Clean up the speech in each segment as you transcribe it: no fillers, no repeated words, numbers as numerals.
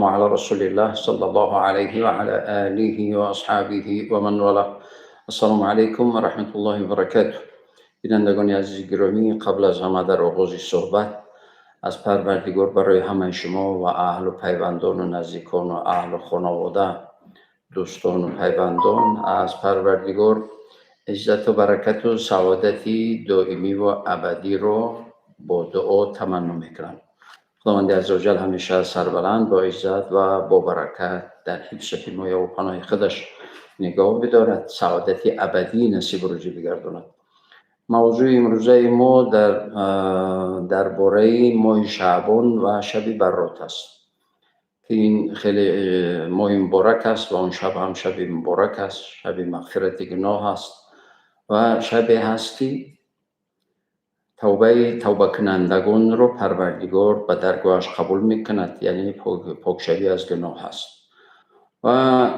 والسلام على رسول الله صلى الله عليه وعلى آله وأصحابه ومن والاه. السلام علیکم و رحمت الله و برکاته. بینندگان عزیز گرامی، قبل از همه در آغاز صحبت از پروردگار برای همه شما و اهل و پیوندان و نزدیکان و اهل و خانواده، دوستان و پیوندان، از پروردگار عزت و برکت و سعادت دائمی و ابدی رو با دعا تمنا میکنم. خداوند عزوجل همیشه سربلند، با عزت و با برکت در حفظ و حمایه و پناه خودش نگاه بدارد، سعادت ابدی نصیب روزی بگرداند. موضوع امروزه ما درباره ماه شعبان و شب برات است که این خیلی ماه مبارک است و آن شب هم شب مبارک است، شب مغفرت گناه است و شب هست که توبه توبه کنندگان رو پروردگار به درگاهش قبول میکند، یعنی پاکشوی از گناه است. و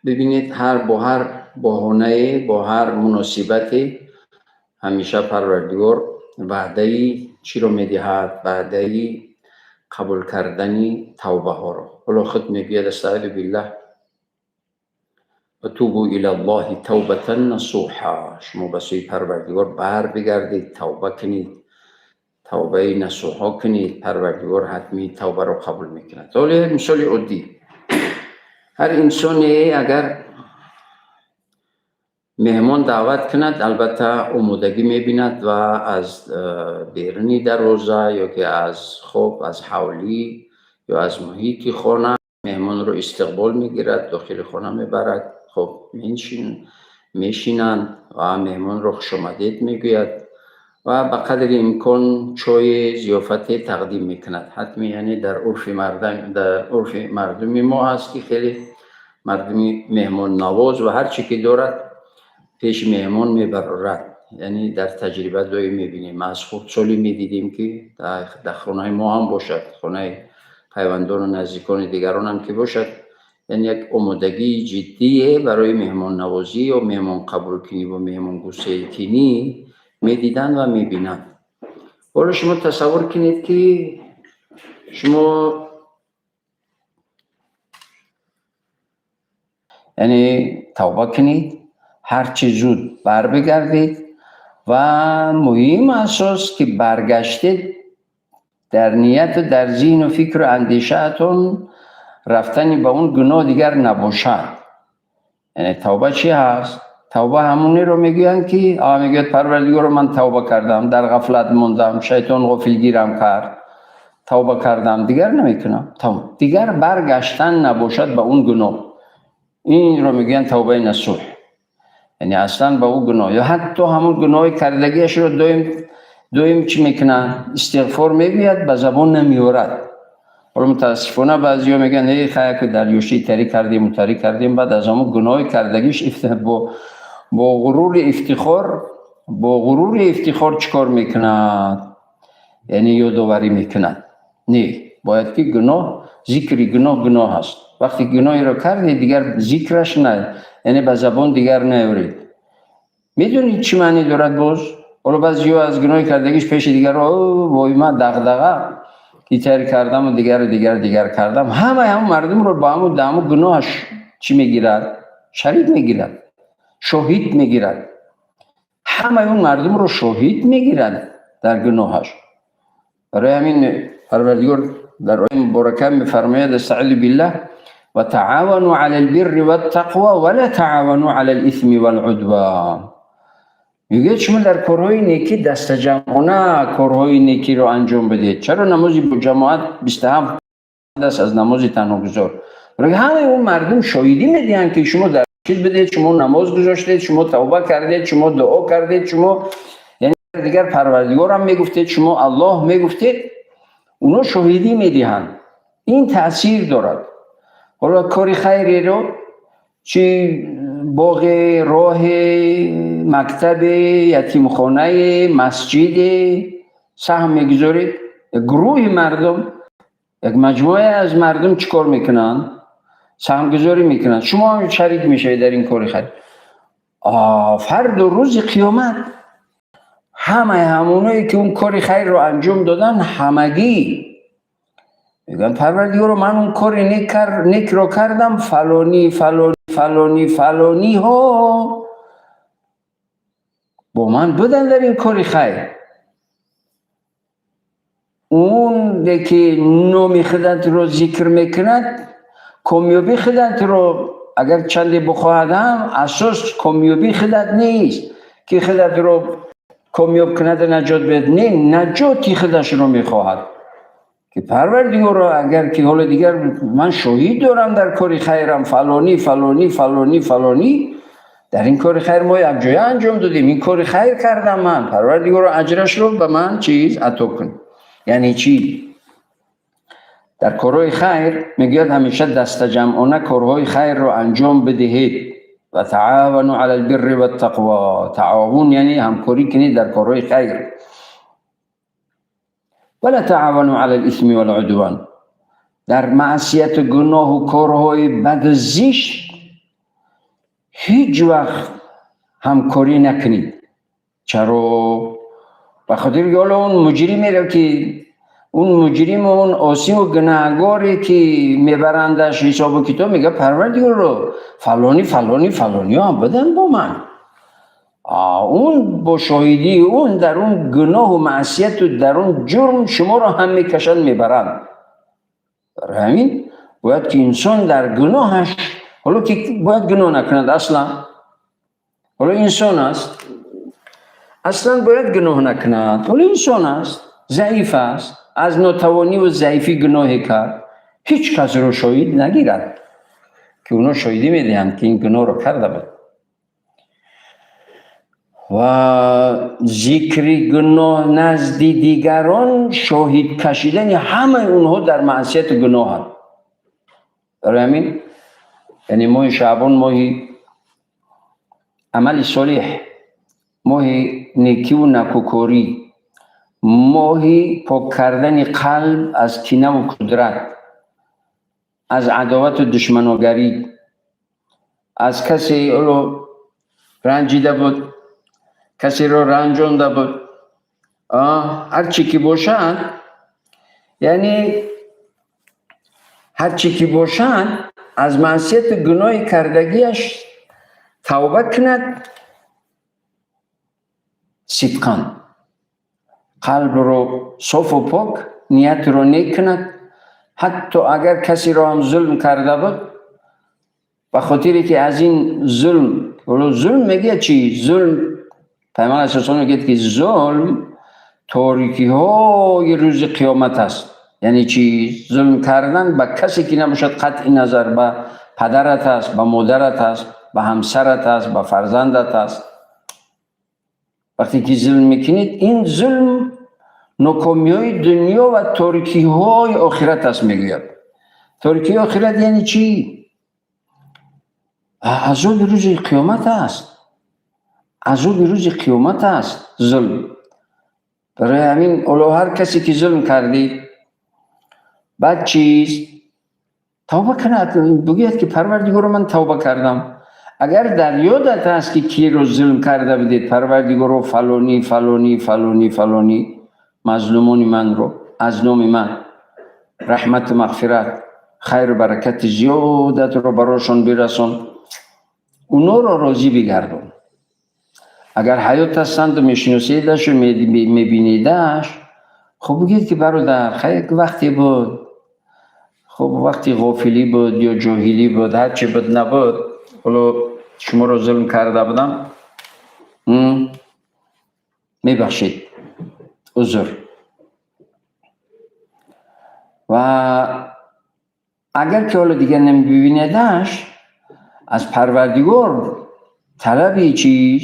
ببینید، با هر بهانه، با هر مناسبتی، همیشه پروردگار وعده چی رو میدهد؟ وعده قبول کردن توبه ها رو. حالا خود میگوید: استعیذ بالله و توبوا الی الله توبة نصوحا. شما به سوی پروردگار بر بگردید، توبه کنید، توبه نصوحا کنید، پروردگار حتمی توبه رو قبول میکند. حالا مثال عادی، هر انسانی اگر مهمان دعوت کند، البته آمادگی میبیند و از بیرونی دروازه یا که از خوب از حولی یا از محیط خانه مهمان رو استقبال میگیرد، داخل خانه میبرد. خب، میشینند و مهمان رو خوش آمدید میگوید و به قدر امکان چای، ضیافت تقدیم میکند حتمی. یعنی در عرف مردم ما هست که خیلی مردمی مهمان نواز و هر چی که دارد پیش مهمان میبرد. یعنی در تجربه دایی میبینیم، از خردسالی میدیدیم که در خانه ما هم باشد، خانه پیوندان و نزدیکان دیگران هم که باشد، یعنی یک آمادگی جدی برای مهمان نوازی یا مهمان قبول کنی و مهمان گسیل کنی میدیدن و میبینند. حالا شما تصور کنید که شما یعنی توبه کنید، هرچی زود بر بگردید و مهم اساس که برگشتید، در نیت و در ذهن و فکر و اندیشهتون رفتنی به اون گناه دیگر نباشد. یعنی توبه چی هست؟ توبه همونی رو میگویند که میگوید پروردگار، من توبه کردم، در غفلت موندم، شیطان غافلگیرم کرد، توبه کردم، دیگر نمیکنم، تمام. دیگر برگشتن نباشد به اون گناه، این رو میگویند توبه نصوح. یعنی اصلا به او گناه یا حتی همون گناه کردگیش رو دویم دویم چی میکنن؟ استغفار میگوید، به زبان نمیورد. حالا متاسفانه بعضیا میگن ای خیر که در یوشی تری کردیم و تری کردیم، بعد از همون گناه کردگیش با غرور افتخار چیکار میکند؟ یعنی یادآوری میکند. نه، باید که گناه، ذکر گناه گناه است. وقتی گناهی رو کردی، دیگر ذکرش نه، یعنی به زبان دیگر نیارید. میدونید چی معنی دارد باز؟ حالا بعضی از گناه کردگیش پیش دیگر، او وای من دغدغه ایتر کردم و دیگر و دیگر دیگر کردم، همه هم مردم رو با همون دمو گناهش چی میگیرد؟ شریک میگیرد، شاهد میگیرد. همه اون مردم رو شاهد میگیرد در گناهش. برای همین پروردگار در آیه مبارکه میفرماید: استعوذ بالله و تعاونوا علی البر والتقوى ولا تعاونوا علی الاثم والعدوان. میگه شما در کارهای نیکی دست جمعانه کارهای نیکی رو انجام بدید. چرا نمازی با جماعت 27 دست از نماز تنها گذار؟ برای همه اون مردم شاهدی میدهند که شما در مسجد بدید، شما نماز گذاشتید، شما توبه کردید، شما دعا کردید، شما یعنی دیگر پروردگار هم میگفتید، شما الله میگفتید، اونا شاهدی میدهند. این تاثیر دارد. حالا کاری خیری رو، چی باغ، راه، مکتب، یتیمخانه، مسجد سهم میگذارید، یک گروه مردم، یک مجموعه از مردم چیکار میکنن؟ سهمگذاری میکنن، شما هم شریک میشوید در این کار خیر. فرد روز قیامت همه همونایی که اون کار خیر رو انجام دادن، همگی Мегӯянд: «Парвардигоро, ман он кори некро кардам, фалонӣ, фалонӣ, фалонӣ, фалониҳо бо ман буданд дар ин кори хайр». Он ки номи худатро зикр мекунад, комёбии худатро агар чанде бихоҳад ҳам, асос комёбии худат нест, ки худатро комёб кунад, наҷот биҳад. Не, наҷоти худашро мехоҳад, ки Парвардигоро, агар ки ҳоло дигар ман шоҳид дорам дар кори хайрам, фалонӣ, фалонӣ, фалонӣ, фалонӣ, дар ин кори хайр мо якҷоя анҷом додем, ин кори хайр кардам ман, Парвардигоро, аҷрашро ба ман чиз ато кун. Яъне чӣ? Дар корҳои хайр, мегӯяд, ҳамеша дастаҷамъона корҳои хайрро анҷом бидиҳед. وتعاونوا على البر والتقوى. تعاون یعنی ҳамкорӣ кунед дар корҳои хайр. ولا تعاونوا على الإثم والعدوان. Дар маъсияту гуноҳу корҳои баду зишт ҳеҷ вақт ҳамкорӣ накунед. Чаро? Ба хотири ки ҳоло он муҷримеро, ки он муҷриму он осиву гунаҳгоре, ки мебарандаш ҳисобу китоб, мега: «Парвардигоро, фалонӣ, фалонӣ, фалониҳо ҳам буданд бо ман». Он бо шоҳидии он дар он гуноҳу маъсияту дар он ҷурм шуморо ҳам мекашанд, мебаранд. Барои ҳамин бояд ки инсон дар гуноҳаш, ҳоло ки бояд гуноҳ накунад аслан, ҳоло инсон аст, аслан бояд гуноҳ накунад. Ҳоло инсон аст, заиф аст, аз нотавониву заифӣ гуноҳе кард, ҳеҷ касро шоҳид нагирад, ки онҳо шоҳидӣ медиҳанд, ки ин гуноҳро карда буд. Ва зикри гуноҳ назди дигарон шоҳид кашидани ҳамаи онҳо дар маъсияту гуноҳ аст. Барои ҳамин, яъне, моҳи Шаъбон моҳи амали солеҳ, моҳи некиву накӯкорӣ, моҳи пок кардани қалб аз кинаву кудрат, аз адовату душманогарӣ, аз касе ӯро ранҷида буд, касеро ранҷонда буд, ҳар чӣ ки бошад, яъне ҳар чӣ ки бошад, аз маъсияту гуноҳи кардагиаш тавба кунад сидқан, қалбро софу пок, ниятро нек кунад. Ҳатто агар касеро ҳам зулм карда буд, ба хотире ки аз ин зулм, ҳоло зулм мегӯяд чӣ? Зулм, Пайғамбар алайҳиссалом мегӯяд, ки зулм торикиҳои рӯзи қиёмат аст. Яъне чӣ? Зулм кардан ба касе ки набошад, қатъи назар ба падарат аст, ба модарат аст, ба ҳамсарат аст, ба фарзандат аст, вақте ки зулм мекунед, ин зулм нокомиҳои дунё ва торикиҳои охират аст, мегӯяд. Торикиҳои охират яъне чӣ? Азоби рӯзи қиёмат аст, азоби рӯзи қиёмат аст зулм. Барои ҳамин ҳоло ҳар касе ки зулм кардӣ, баъд чиз тавба кунад, бигӯяд, ки «Парвардигоро, ман тавба кардам». Агар дар ёдат аст, ки киро зулм карда будед, «Парвардигоро, фалонӣ, фалонӣ, фалонӣ, фалонӣ мазлумони манро аз номи ман раҳмату мағфират, хайру баракати зиёдатро барошон бирасон, унҳоро розӣ бигардон». Агар ҳаёт ҳастанду мешиносидашу мебинедаш, хуб, бигӯед, ки «Бародар, хайр, вақте буд, хуб, вақти ғофилӣ буд ё ҷоҳилӣ буд, ҳарчи буд набуд, ҳоло шуморо зулм карда будам, мебахшед, узр». Ва агар ки ҳоло дигар намебинедаш, аз Парвардигор талаби чиз: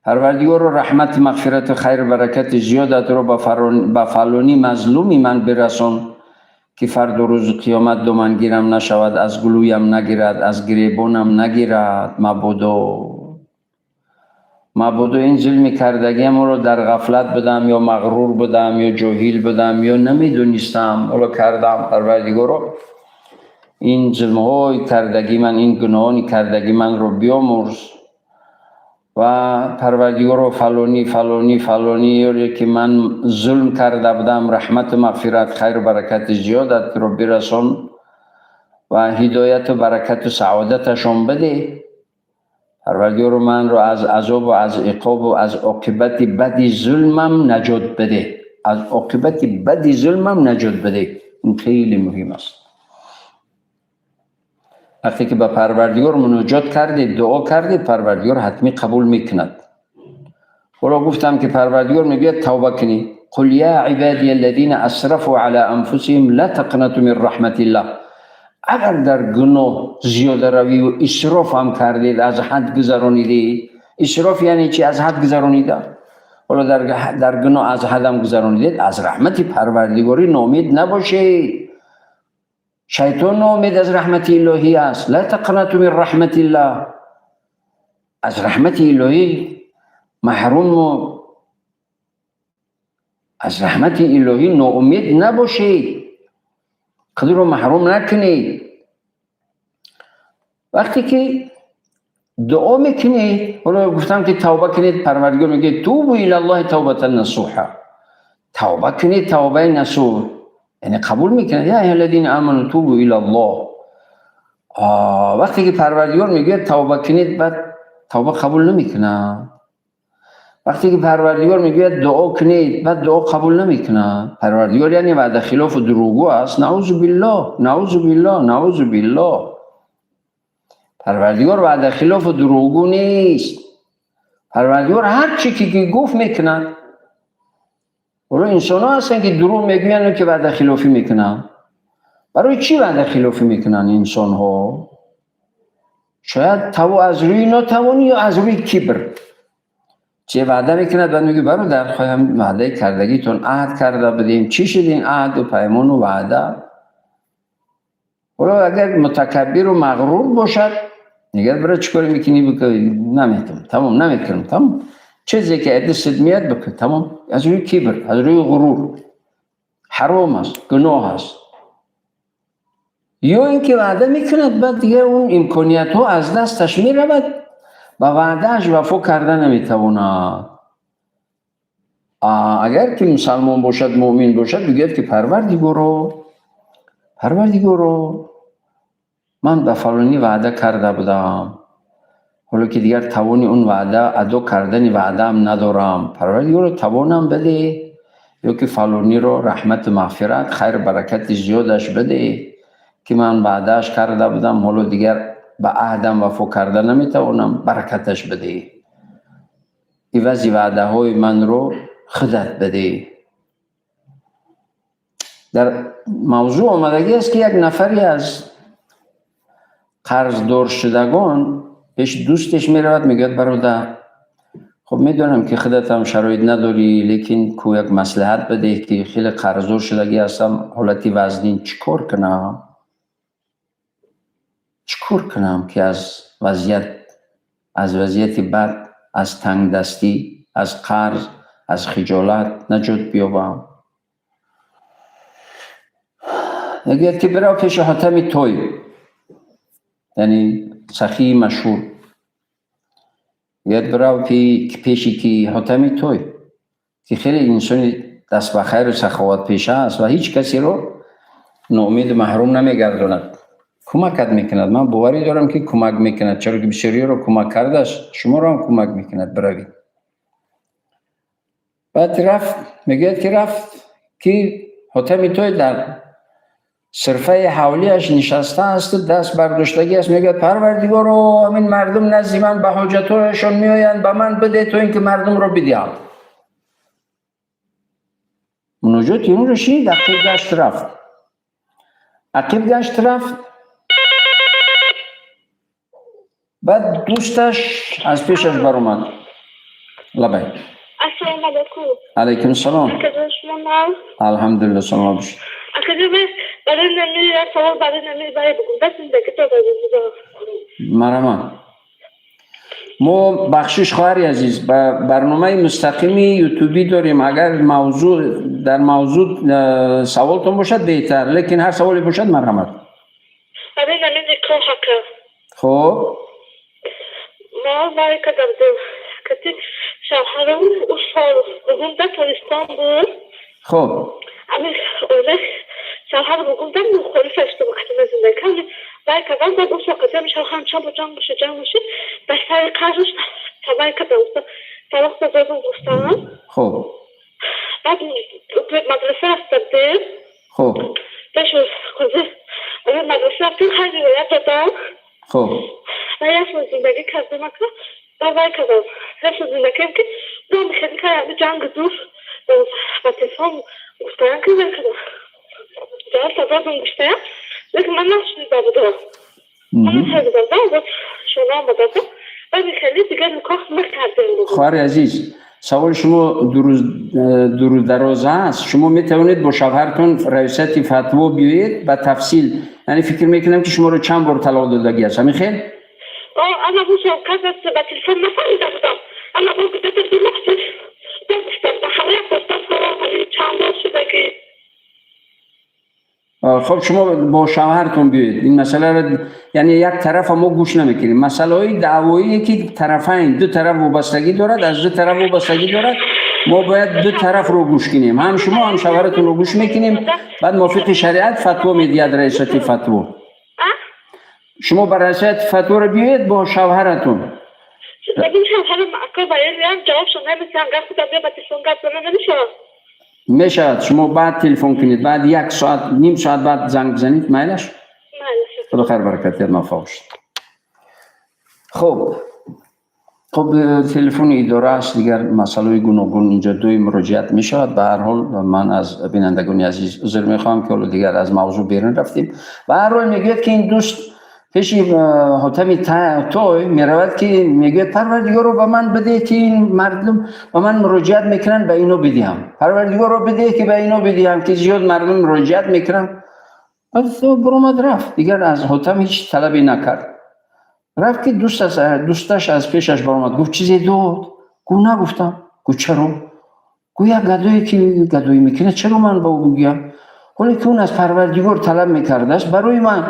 «Парвардигоро, раҳмати, мағфирату хайру баракати зиёдатро ба фалонӣ мазлуми ман бирасон, ки фардо рӯзи қиёмат домангирам нашавад, аз гулӯям нагирад, аз гиребонам нагирад. Мабодо, мабодо ин зулми кардагиамро дар ғафлат будам ё мағрур будам ё ҷоҳил будам ё намедонистам, ҳоло кардам. Парвардигоро, ин зулмҳои кардагӣ ман, ин гуноҳони кардагӣ манро биёмурз». ва Парвардигоро, фалонӣ, фалонӣ, фалонӣ ёре ки ман зулм карда будам, раҳмату мағфират, хайру баракати зиёдатро бирасон ва ҳидояту баракату саодаташон бидеҳ. Парвардигоро, манро аз азобу аз иқобу аз оқибати бади зулмам наҷот бидеҳ, аз оқибати бади зулмам наҷот бидеҳ. Ин хеле муҳим аст. Вақте ки ба Парвардигор муноҷот кардед, дуо кардед, Парвардигор ҳатмӣ қабул мекунад. Ҳоло гуфтам, ки Парвардигор мегӯяд: тавба кунед. قل يا عبادي الذين أسرفوا على أنفسهم لا تقنطوا من رحمة الله. Агар дар гуноҳ зиёдаравию исроф ҳам кардед, аз ҳад гузаронидед. Исроф яъне чи? Аз ҳад гузаронида. Ҳоло дар гуноҳ аз ҳадам гузаронидед, аз раҳмати Парвардигорӣ ноумед набошед. Шайтон ноумед аз раҳмати илоҳӣ аст. لا تقنطوا من رحمة الله. Аз раҳмати илоҳӣ маҳруму аз раҳмати илоҳӣ ноумед набошед, худро маҳрум накунед. Вақте ки дуо мекунед, ҳоло гуфтам, ки тавба кунед, Парвардигор мегӯяд: توبوا إلى الله توبة نصوحا. Тавба кунед, тавбаи насӯҳ, яъне қабул мекунад. يا أيها الذين آمنوا توبوا إلى الله. Вақте ки Парвардигор мегӯяд: тавба кунед, баъд тавба қабул намекунад. Вақте ки Парвардигор мегӯяд: дуо кунед, баъд дуо қабул намекунад. Парвардигор яъне ваъдахилофу дурӯғгӯ аст? نعوذ بالله، نعوذ بالله، نعوذ بالله. Парвардигор ваъдахилофу дурӯғгӯ нест. Парвардигор ҳар чӣ ки гуфт, мекунад. Ҳоло инсонҳо ҳастанд, ки дурӯғ мегӯянд, ки ваъдахилофӣ мекунанд. Барои чӣ ваъдахилофӣ мекунанд инсонҳо? Шояд аз рӯи нотавонӣ ё аз рӯи кибр. Че ваъда мекунад, баъд мегӯ: бародар, хоҳам ваъдаи кардагитон, аҳд карда будем, чӣ шуд ин аҳду паймону ваъда? Ҳоло агар мутакаббиру мағрур бошад, мегӯяд: бира, чӣ коре мекунӣ, наметавонам, тамом, намекунам, тамом, чизе ки аз дастат меяд, бикун, тамом. Аз рӯи кибр, аз рӯи ғурур ҳаром аст, гуноҳ аст. Ё ин ки ваъда мекунад, баъд дигар он имкониятҳо аз дасташ меравад, ба ваъдааш вафо карда наметавонад. Агар ки мусалмон бошад, муъмин бошад, бигӯяд, ки Парвардигоро, Парвардигоро, ман ба фалонӣ ваъда карда будам, ҳоло ки дигар тавони он ваъда адо кардани ваъдаам надорам, Парвардигоро, тавонам бидеҳ ё ки фалониро раҳмату мағфират, хайру баракати зиёдаш бидеҳ, ки ман ваъдааш карда будам, ҳоло дигар ба аҳдам вафо карда наметавонам, баракаташ бидеҳ, ивази ваъдаҳои манро худат бидеҳ. Дар мавзӯъ омадагӣ аст, ки як нафаре аз қарздоршудагон пеши дӯстеш меравад, мегӯяд: бародар, хуб, медонам, ки худатам шароит надорӣ, лекин ку як маслиҳат бидеҳ, ки хеле қарздор шудагӣ ҳастам, ҳолати вазнин, чӣ кор кунам, чӣ кор кунам, ки аз вазъияти бад, аз тангдастӣ, аз қарз, аз хиҷолат наҷот биёбам? Мегӯяд, ки бирав пеши Ҳотами Той, яъне сахии машҳур. Мегӯяд: бирав пеши ки? Ҳотами Той, ки хеле инсони даст ба хайру саховатпеша аст ва ҳеҷ касеро ноумеду маҳрум намегардонад, кӯмакат мекунад. Ман боварӣ дорам, ки кӯмак мекунад, чаро ки бисёриёро кӯмак кардааст, шуморо ҳам кӯмак мекунад, биравед. Баъд рафт, мегӯяд, ки рафт, ки Ҳотами Той дар сирфаи ҳавлиаш нишастаасту даст бардоштагӣ аст, мегӯяд: Парвардигоро, ҳамин мардум назди ман ба ҳоҷатҳояшон меоянд, ба ман бидеҳ, то ин ки мардумро бидиҳам. Муноҷоти онро шунид, ақиб гашт рафт, ақиб гашт рафт. Баъд дӯсташ аз пешаш баромад. Лабай. Ассалому алайкум. Алайкум салом. Акаҷон, шумо нав? Алҳамдулилла, саломат бошед. Акаҷон, ман барои нами як савол, барои нами барои бигӯм. Даст зиндагӣ то Марҳамат. Мо, бахшиш, хоҳари азиз, ба барномаи мустақими ютубӣ дорем. Агар мавзӯъ дар мавзӯъ саволтон бошад, беҳтар, лекин ҳар саволе бошад, марҳамат. Барои нами никоҳ, ака. Хуб. Мо вай кардам. Кати шавҳарам ӯ сол бугунда Тоҷикистон буд. Хуб. Ами оила шавҳар бугунда мухолифаш шуда, кати зиндагӣ кардем. Вай кардам, баъд ӯ сол кати шавҳарам чанд бор ҷанг боша, ҷанг боши, ба сари қарзш тавай кардам, талоқ додам, гуфтам. Хуб. Баъд мадраса рафта будем. Хуб. Башу ҳозир мадраса рафтем, хай ривоят додам. Хуб. Ва як сол зиндагӣ кардем, ака. Баъд вай кардам, як сол зиндагӣ кардем, ки дом хеле кардам, ҷанг зур ба телефон гуфтаям, ки вай кардам, ҷавоб додам, гуфтаям, лекин ман нашнида будам, ман нашнида будам. Боз шумо омадада, баъд хеле дигар никоҳ накардем. Хоҳари азиз, саволи шумо дуру дароз аст. Шумо метавонед бо шавҳартон раёсати фатво биёед, ба тафсил. Яъне фикр мекунам, ки шуморо чанд бор талоқ додагӣ аст, ҳамин хел? Ана ба телефон нафаҳмида будам, ана где-то 2 лаҳза гуфтам, ба ҳама гуфтам, чанд бор шудагӣ. Хоб, шумо бо шавҳартон биёед, ин масъаларо, яъне як тарафа мо гӯш намекунем. Масъалаҳои даъвоие, ки тарафайн, ду тараф вобастагӣ дорад, аз ду тараф вобастагӣ дорад, мо бояд ду тарафро гӯш кунем, ҳам шумо, ҳам шавҳаратонро гӯш мекунем, баъд мувофиқи шариат фатво медиҳад раёсати фатво. Шумо ба раёсати фатворо биёед бо шавҳаратон. Шавҳарам, ака, ҷавобшон намесиҳам, гап худам ба телефон гап зана намешавам? Мешавад, шумо баъд телефон кунед, баъд як соат, ним соат баъд занг бизанед, майлаш? Худо хайр баракат диҳад, муваффақ бошед. Хуб, телефони идора аст, дигар масъалаҳои гуногун инҷо дуи муроҷиат мешавад. Ба ҳар ҳол, ман аз бинандагони азиз узр мехоҳам, ки ҳоло дигар аз мавзӯъ берун рафтем. Ба ҳар ҳол, мегӯяд, ки ин дӯст пеши Ҳотами Той меравад, ки мегӯяд: «Парвардигоро, ба ман бидеҳ, ки ин мардум ба ман муроҷиат мекунанд, ба ино бидиҳам. Парвардигоро, бидеҳ, ки ба ино бидиҳам, ки зиёд мардум муроҷиат мекунанд». Баъд баромад, рафт, дигар аз Ҳотам ҳеҷ талабе накард. Рафт, ки дӯсташ аз пешаш баромад, гуфт: «Чизе дод?» Гуфт: «Нагуфтам». Гуфт: «Чаро?» Гуфт: «Як гадое, ки гадоӣ мекунад, чаро ман ба ӯ бигӯям, ҳоле ки он аз Парвардигор талаб мекардааст барои ман?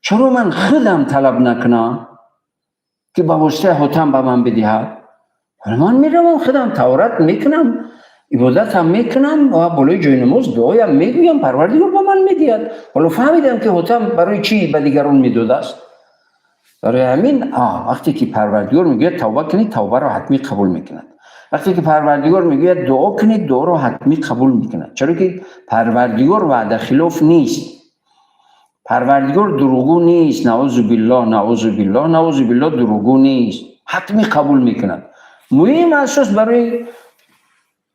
Чаро ман худам талаб накунам, ки ба воситаи Ҳотам ба ман бидиҳад? Ман меравам, худам таҳорат мекунам, ибодатам мекунам ва болои ҷои намоз дуоям мегӯям, Парвардигор ба ман медиҳад. Ҳоло фаҳмидам, ки Ҳотам барои чӣ ба дигарон медодааст». Барои ҳамин, вақте ки Парвардигор мегӯяд тавба кунед, тавбаро ҳатмӣ қабул мекунад. Вақте ки Парвардигор мегӯяд дуо кунед, дуоро ҳатмӣ қабул мекунад, чаро ки Парвардигор ваъдахилоф нест, Парвардигор дурӯғгӯ нест. Наузу биллоҳ, наузу биллоҳ, наузу биллоҳ, дурӯғгӯ нест, ҳатмӣ қабул мекунад. Муҳим, асос барои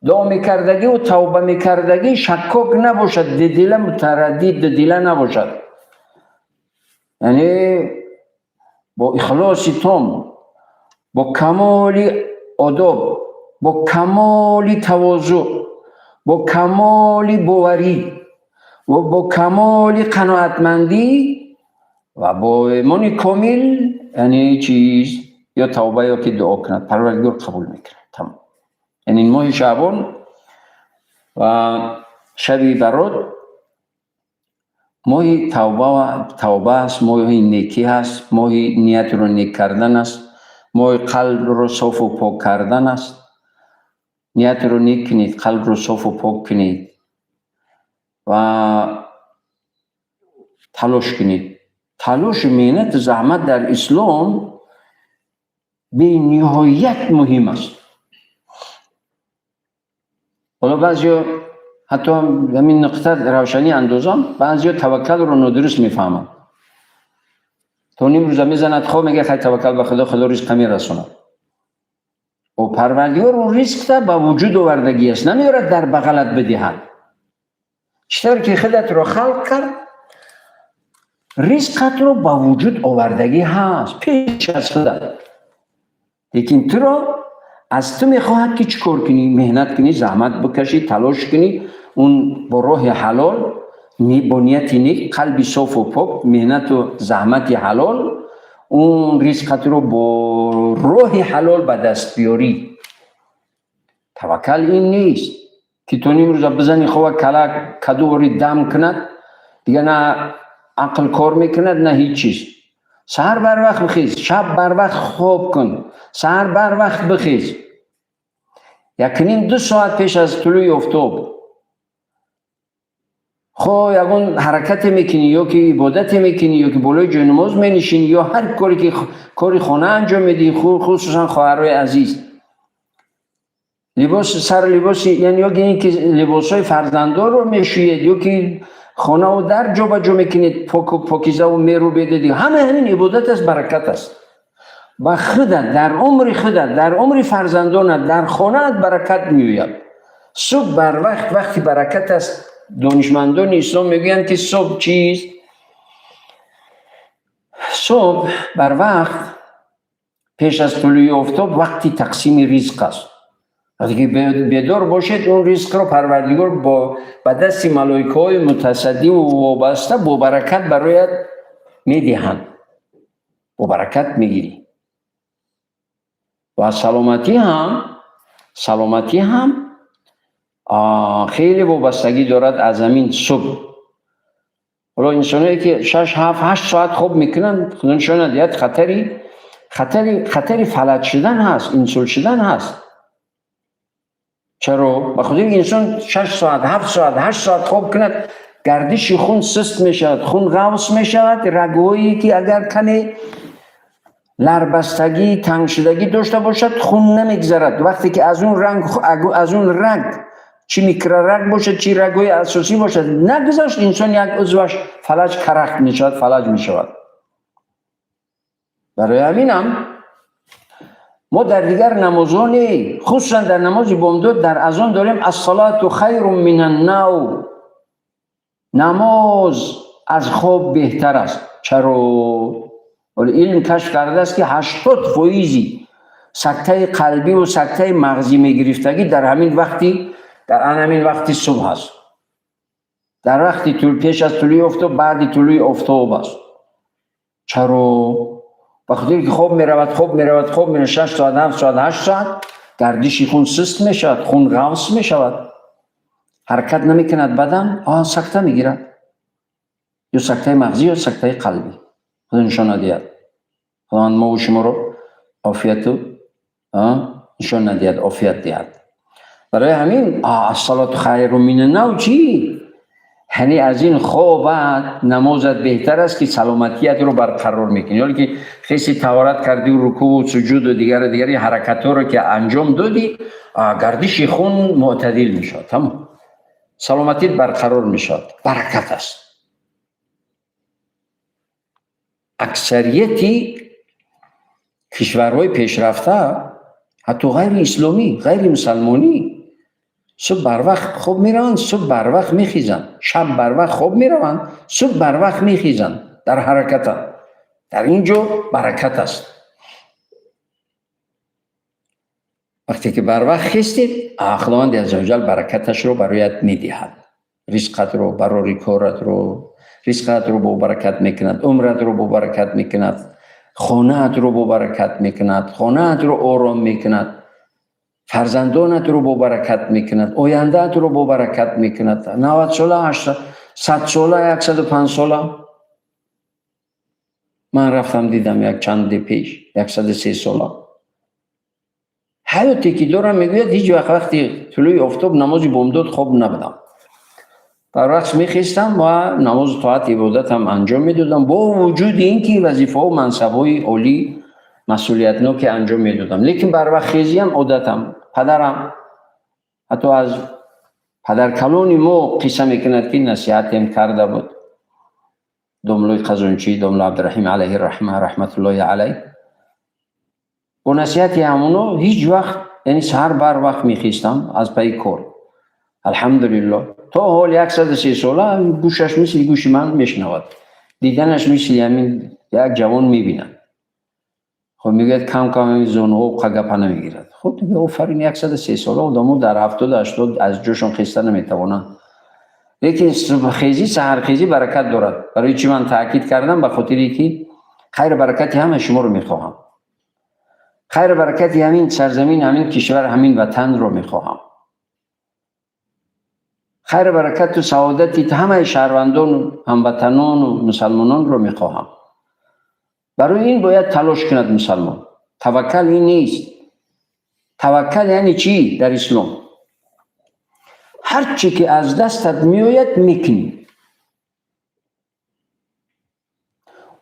дуо мекардагӣ тавба мекардагӣ шаккок набошад, дудила, мутараддид, дудила набошад, яъне бо ихлоси том, бо камоли одоб, бо камоли тавозӯъ, бо камоли боварӣ ва бо камоли қаноатмандӣ ва бо имони комил, яъне чиз ё тавба, ё ки дуо кунад, Парвардигор қабул мекунад. Тамом. Яъне моҳи Шаъбон ва шаби Барот моҳи тавба аст, моҳи некӣ аст, моҳи ниятро нек кардан аст, моҳи қалбро софу пок кардан аст. Ниятро нек кунед, қалбро софу пок кунед ва талош кунед. Талошу меҳнату заҳмат дар ислом бениҳоят муҳим аст. Ҳоло баъзеҳо, ҳатто ҳамин нуқта равшанӣ андозам, баъзеҳо таваккалро нодуруст мефаҳманд. То ним рӯза мезанад хоб, мега: «Хай, таваккал ба Худо, Худо ризқа мерасонад». О, Парвардигор он ризқта ба вуҷуд овардагӣ аст, намеорад дар бағалат бидиҳад. Чӣ тавре ки худатро халқ кард, ризқатро ба вуҷуд овардагӣ ҳаст пеш аз худат, лекин туро аз ту мехоҳад, ки чӣ кор кунӣ? Меҳнат кунӣ, заҳмат бикашӣ, талош кунӣ, он бо роҳи ҳалол, бо нияти нек, қалби софу пок, меҳнату заҳмати ҳалол, он ризқатро бо роҳи ҳалол ба даст биёрӣ. Таваккал ин нест, ки то ним рӯза бизани хова, кала кадуори дам кунад, дигар на ақл кор мекунад, на ҳеҷ чиз. Саҳар барвақт бихез, шаб барвақт хоб кун, саҳар барвақт бихез. 1.5-2 соат пеш аз тулӯи офтоб хо ягон ҳаракате мекунӣ, ё ки ибодате мекунӣ, ё ки болои ҷойнамоз менишинӣ, ё ҳар коре ки кори хона анҷом медиҳӣ, хусусан хоҳарои азиз. Либос сар либоси, яъне ё ки ин ки либосҳои фарзандонро мешӯед, ё ки хонаву дар ҷобаҷо мекунед, поку покизаву мерӯбедед, ҳама ҳамин ибодат аст, баракат аст. Ба худат, дар умри худат, дар умри фарзандонат, дар хонаат баракат меояд. Субҳ барвақт вақти баракат аст. Донишмандони ислом мегӯянд, ки субҳ чист? Субҳ барвақт пеш аз тулӯи офтоб вақти тақсими ризқ аст. Вақте ки бедор бошед, он ризқро Парвардигор ба дасти малоикаҳои мутасаддиву вобаста бо баракат бароят медиҳанд. Бо баракат мегирӣ. Ва саломатӣ ҳам хеле вобастагӣ дорад аз ҳамин субҳ. Ҳоло инсоное ки 6, 7, 8 соат хоб мекунанд, худо нишон надиҳад, хатари фалаҷ шудан ҳаст, инсулт шудан ҳаст. Чаро? Ба хотири ки инсон 6 соат, 7 соат, 8 соат хоб кунад, гардиши хун суст мешавад, хун ғавс мешавад, рагҳое ки агар каме ларбастагӣ, тангшудагӣ дошта бошад, хун намегзарад. Вақте ки аз он ранг, аз он раг, чӣ микрораг бошад, чӣ рагҳои асосӣ бошад, нагузашт, инсон як узваш фалаҷ, карахт мешавад, фалаҷ мешавад. Барои ҳаминам мо дар дигар намозҳо не, хусусан дар намози бомдод дар азон дорем: الصلاة خير من النوم, намоз аз хоб беҳтар аст. Чаро? Ҳоло илм кашф кардааст, ки 80 фоизи сактаи қалбиву сактаи мағзӣ мегирифтагӣ дар ҳамин вақти субҳ аст, дар вақти пеш аз тулӯи офтоб, баъди тулӯи офтоб аст. Чаро? Ба хотире ки хоб меравад, хоб меравад, хоб меравад 6 соат, 7 соат, 8 соат, гардиши хун суст мешавад, хун ғавс мешавад, ҳаракат намекунад бадан, сакта мегирад, ё сактаи мағзӣ, ё сактаи қалбӣ. Худо нишон надиҳад, Худованд мову шуморо офияту нишон надиҳад, офият диҳад. Барои ҳамин الصلاة خير من النوم чӣ? Яъне аз ин хобат намозат беҳтар аст, ки саломатиятро барқарор мекунӣ. Ҳоле ки хеси таҳорат кардию рукӯъу суҷуду дигару дигари ҳаракатҳоро ки анҷом додӣ, гардиши хун мӯътадил мешавад, тамом, саломатит барқарор мешавад, баракат аст. Аксарияти кишварҳои пешрафта, ҳатто ғайри исломӣ, ғайри мусалмонӣ, субҳ барвақт хоб мераванд, субҳ барвақт мехезанд, шаб барвақт хоб мераванд, субҳ барвақт мехезанд, дар ҳаракатанд. Дар ин ҷо баракат аст. Вақте ки барвақт хестед, Худованди аззаваҷал баракаташро бароят медиҳад, ризқатро, барори коратро, ризқатро бо баракат мекунад, умратро бо баракат мекунад, хонаатро бо баракат мекунад, хонаатро ором мекунад, фарзандонатро бо баракат мекунад, ояндаатро бо баракат мекунад. 90 сола, 100 сола, 105 сола ман рафтам, дидам як чанде пеш, 103 сола ҳаёте ки дорам. Мегӯяд, ҳеҷ вақт вақти тулӯи офтоб намози бомдод хоб набудам, барвақт мехестам ва намозу тоат, ибодатам анҷом медодам, бо вуҷуди ин ки вазифаҳо, мансабҳои олӣ, масъулиятноке анҷом медодам, лекин барвақтхезиам одатам. Падарам, ҳатто аз падаркалони мо қисса мекунад, ки насиҳатем карда буд домлои Қазончӣ, домло Абдураҳим алайҳи раҳма, раҳматуллоҳи алайҳ. Бо насиҳати ҳамоно ҳеҷ вақт, яъне саҳар барвақт мехестам аз пайи кор. Алҳамдулиллоҳ, то ҳол 103 сола гӯшаш мисли гӯши ман мешунавад, диданаш мисли ҳамин як ҷавон мебинад. Хоб, мегӯяд, кам кам ҳамин зонуҳо қагапа намегирад. Хуб, дига офарин, 103 сола. Одамо дар 70, 80 аз ҷошон хеста наметавонанд, лекин субҳхезӣ, саҳархезӣ баракат дорад. Барои чӣ ман таъкид кардам? Ба хотире ки хайру баракати ҳамаи шуморо мехоҳам, хайру баракати ҳамин сарзамин, ҳамин кишвар, ҳамин ватанро мехоҳам, хайру баракату саодати ҳамаи шаҳрвандону ҳамватанону мусалмононро мехоҳам. Барои ин бояд талош кунад мусалмон. Таваккал ин нест. Таваккал яъне чӣ дар ислом? Ҳар чӣ ки аз дастат меояд, мекунӣ.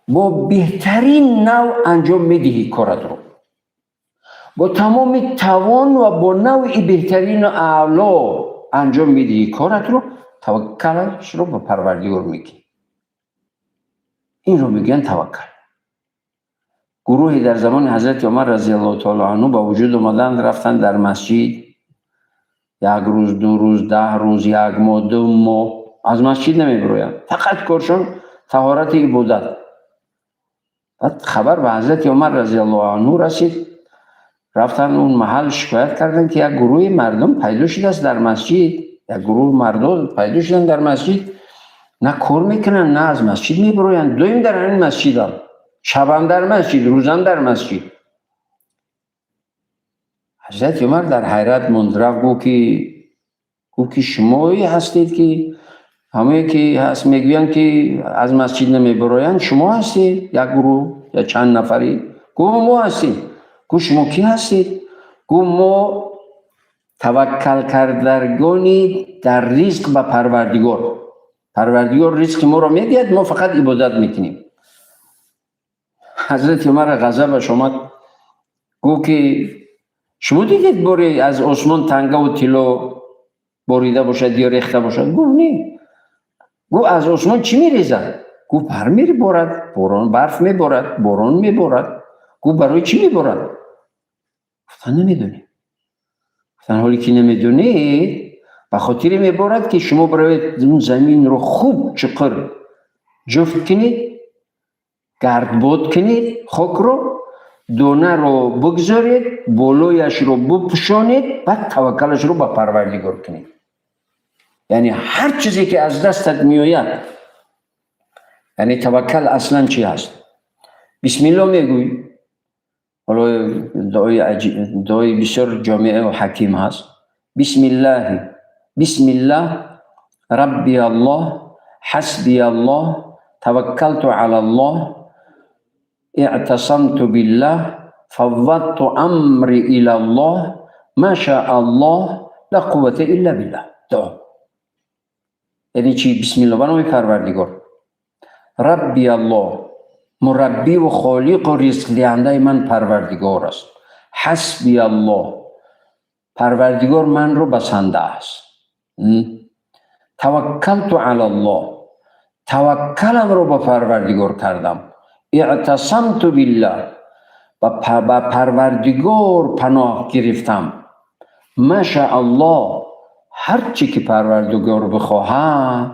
Бо беҳтарин нав анҷом медиҳӣ коратро. Бо тамоми тавон ва бо навъи беҳтарину аъло анҷом медиҳӣ коратро, таваккалашро ба Парвардигор мекунӣ. Инро мегӯянд таваккал. Гурӯҳе дар замони ҳазрати Умар разияллоҳу таоло анҳу ба вуҷуд омаданд, рафтанд дар масҷид. Як рӯз, 2 рӯз, 10 рӯз, як моҳ, 2 моҳ аз масҷид намебироянд. Фақат коршон таҳорати ибодат. Баъд хабар ба ҳазрати Умар разияллоҳу анҳу расид. Рафтанд он маҳал, шикоят карданд, ки як гурӯҳи мардум пайдо шудааст дар масҷид. Як гурӯҳи мардон пайдо шуданд дар масҷид. На кор мекунанд, на аз масҷид мебироянд. Доим дар ҳамин масҷиданд. Шабам дар масҷид, рӯзам дар масҷид. Ҳазрати Умар дар ҳайрат монд, рафт гуфт, ки шумое ҳастед, ки ҳамое ки ҳаст мегӯянд, ки аз масҷид намебироянд, шумо ҳастед, як гурӯҳ ё чанд нафарӣ? Гуфт, мо ҳастем. Гуфт, шумо кӣ ҳастед? Гуфт, мо таваккалкардагони дар ризқ ба Парвардигор. Парвардигор ризқи моро медиҳад, мо фақат ибодат мекунем. Ҳазрати Умар ғазабаш омад, гуфт, ки шумо дидед боре аз осмон тангаву тилло борида бошад ё рехта бошад? Гуфт, не. Гуфт, аз осмон чӣ мерезад? Гуфт, бар меборад, борон, барф меборад, борон меборад. Гуфт, барои чӣ меборад? Гуфтан, намедонем. Гуфтан, ҳоле ки намедонед, ба хотире меборад, ки шумо бароед он заминро хуб чуқур ҷуфт кунед, гардбод кунед хокро, донаро бигзоред, болояшро бупӯшонед, баъд таваккалашро ба Парвардигор кунед. Яъне ҳар чизе ки аз дастат меояд, яъне таваккал аслан чӣ ҳаст? Бисмилло мегӯй. Ҳоло дуои бисёр ҷомеъу ҳаким ҳаст. Бисмиллаҳи, бисмиллаҳ, рабби Аллоҳ, ҳасби Аллоҳ, таваккалту ала Аллоҳ, иътасамту биллаҳ, фаввадту амри ила Аллоҳ, ма шаа Аллоҳ, ла қуввата илла биллаҳ. Дуо. Яъне чӣ? Бисмиллоҳ, ба номи Парвардигор. Рабби Аллоҳ, мураббиву холиқу ризқдиҳандаи ман Парвардигор аст. Ҳасби Аллоҳ, Парвардигор манро басанда аст. Таваккалту ала Аллоҳ, таваккаламро ба Парвардигор кардам. Иътасамту биллаҳ, ба Парвардигор паноҳ гирифтам. Ма шаа Аллоҳ, ҳар чӣ ки Парвардигор бихоҳад,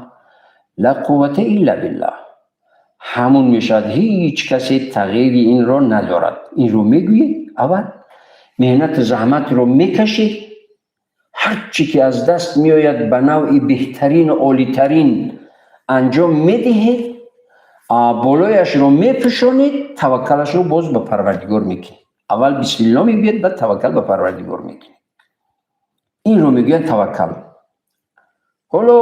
ла қуввата илла биллаҳ, ҳамун мешавад. Ҳеҷ касе тағйири инро надорад. Инро мегӯед, аввал меҳнату заҳматро мекашед, ҳар чӣ ки аз даст меояд ба навъи беҳтарину олитарин анҷом медиҳед, болояшро мепӯшонед, таваккалашро боз ба Парвардигор мекунед. Аввал бисмилло мегӯед, баъд таваккал ба Парвардигор мекунед. Инро мегӯянд таваккал. Ҳоло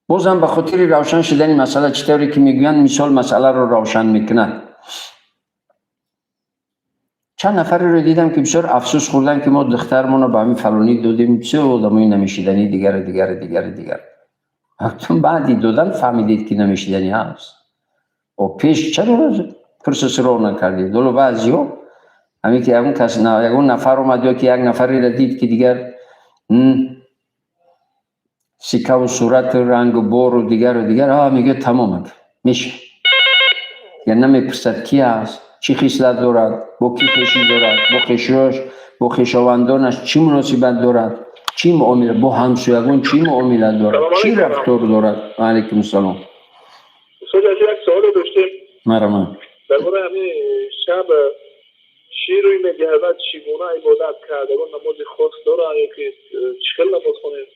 бозам ба хотири равшан шудани масъала, чӣ тавре ки мегӯянд, мисол масъаларо равшан мекунад. Чанд нафареро дидам, ки бисёр афсӯс хӯрданд, ки мо духтармонро ба ҳамин фалонӣ додем, бисёр одамои намешиданӣ, дигару дигару дигару дигар. Баъди додан фаҳмидед, ки намешиданӣ ҳаст. О пеш чаро пурсу суроғ накардед? Ҳоло баъзиҳо ҳамин ки ягон кас, ягон нафар омад ё ки як нафареро дид, ки дигар сикаву сурату рангу бору дигару дигар, мегӯяд, тамом меша. Дигар намепурсад, ки аст, чӣ хислат дорад, бо кӣ хешӣ дорад, бо хешиёш, бо хешовандонаш чӣ муносибат дорад, чӣ муомила, бо ҳамсоягон чӣ муомила дорад, чӣ рафтор дорад. Алайкум салом. Устод, як саволе доштем. Марҳамат. Дар бораи ҳамин шаб чӣ рӯй медиҳад ва чӣ гуна ибодат кард? Ягон намози хос дорад ё ки чӣ хел намоз хонем?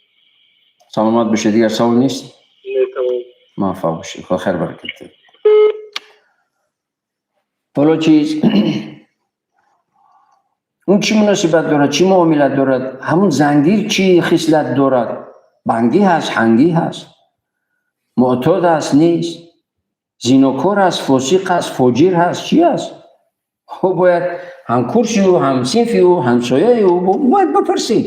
Саломат бошед. Дигар савол нест? Не, тамом. Муваффақ бошед, худо хайр баракат диҳад. Ҳоло чиз, он чӣ муносибат дорад, чӣ муомила дорад, ҳамун зангир чӣ хислат дорад, бангӣ ҳаст, ҳангӣ ҳаст, муътод аст, нест. Зинокор аст, фосиқ аст, фоҷир ҳаст, чӣ аст? Ӯ бояд ҳамкурси ӯ, ҳамсинфи ӯ, ҳамсояи ӯ бояд бипурсӣ.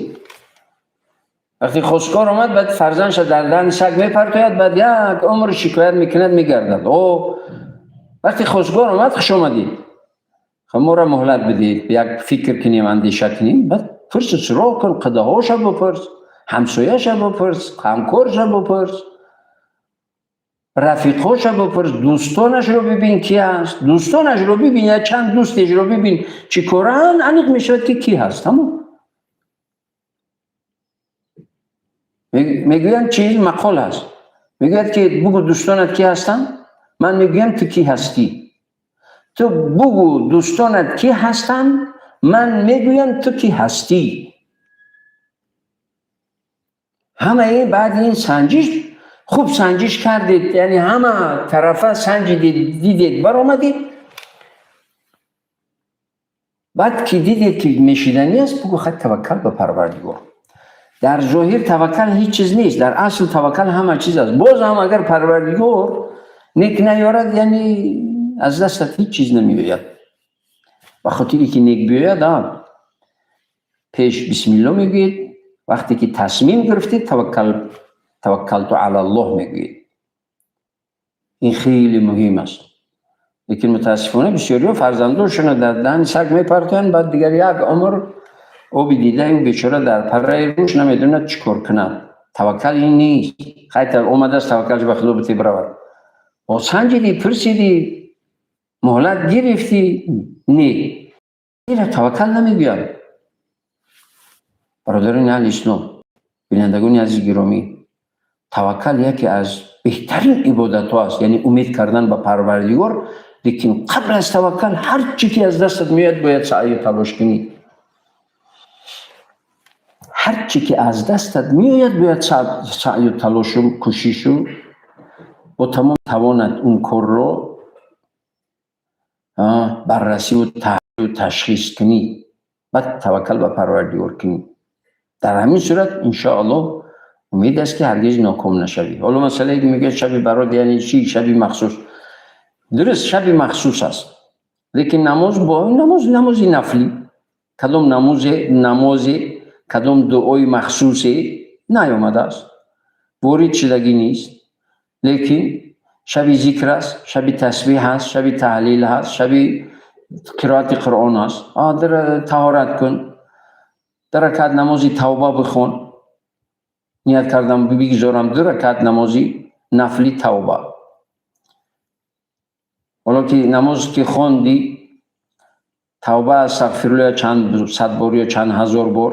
Вақте хостгор омад, баъд фарзандша дар даҳни саг мепартояд, баъд як умр шикоят мекунад, мегардад. О, вақте хостгор омад, хуш омадед. Хуб, моро муҳлат бидиҳед, як фикр кунем, андеша кунем, баъд пурсу суроғ кун, қадаҳоша бипурс, ҳамсояша бипурс, ҳамкорша бипурс, рафиқҳоша бипурс, дӯстонашро бибин, ки ҳаст, дӯстонашро бибин, я чанд дӯстешро бибин, чӣ коранд, аниқ мешавад, ки кӣ ҳаст. Тамом. Мегӯянд, чиз мақол ҳаст. Мегӯяд, ки бугӯ дӯстонат кӣ ҳастанд, ман мегӯям, ту кӣ ҳастӣ. Ту бугӯ дӯстонат кӣ ҳастанд, ман мегӯям, ту кӣ ҳастӣ. Ҳамаи баъди ин санҷиш, хуб санҷиш кардед, яъне ҳама тарафа санҷидед, дидед, баромадед. Баъд ки дидед, ки мешиданӣ аст, бугӯ хай, таваккал ба Парвардигор. Дар зоҳир таваккал ҳеҷ чиз нест, дар асл таваккал ҳама чиз аст. Боз ҳам агар Парвардигор нек наёрад, яъне аз дастат ҳеҷ чиз намеояд. Ба хотире ки нек биёяд, пеш бисмилло мегӯед, вақте ки тасмим гирифтед, таваккал, таваккалту алаллоҳ мегӯед. Ин хеле муҳим аст. Лекин мутаассифона бисёриҳо фарзандошонро дар даҳни саг мепартоянд, баъд дигар як умр оби дидаи ӯ бечора дар парраи рӯш, намедонад чӣ кор кунад. Таваккал ин нест. Хайта омадааст, таваккалш ба Худо бите, биравад. О, санҷидӣ, пурсидӣ, муҳлат гирифтӣ, не. Ира таваккал намегӯянд. Бародарони аҳли ислом, бинандагони азиз гиромӣ, таваккал яке аз беҳтарин ибодатҳо аст, яъне умед кардан ба Парвардигор, лекин қабл аз таваккал ҳар чӣ ки аз дастат меояд, бояд саъю талош кунӣ. Ҳар чӣ ки аз дастат меояд, бояд саъю талошу кӯшишу бо тамом тавонат он корро баррасиву таҳлилу ташхис кунӣ, баъд таваккал ба Парвардигор кунӣ. Дар ҳамин сурат, иншоаллоҳ, умед аст, ки ҳаргиз ноком нашавӣ. Ҳоло масъалае ки мегӯяд шаби барот, яъне чӣ? Шаби махсус, дуруст, шаби махсус аст, лекин намоз бо намоз, намози нафлӣ, кадом намозе, кадом дуои махсусе наёмадааст, ворид шудагӣ нест. Лекин шаби зикр аст, шаби тасбеҳ аст, шаби таҳлил ҳаст, шаби қироати Қуръон аст. Таҳорат кун, ду ракат намози тавба бихон. Ният кардам, бигзорам ду ракат намози нафли тавба. Ҳоло ки намоз ки хондӣ, тавба, астағфируллоҳ чанд сад бор ё чанд ҳазор бор,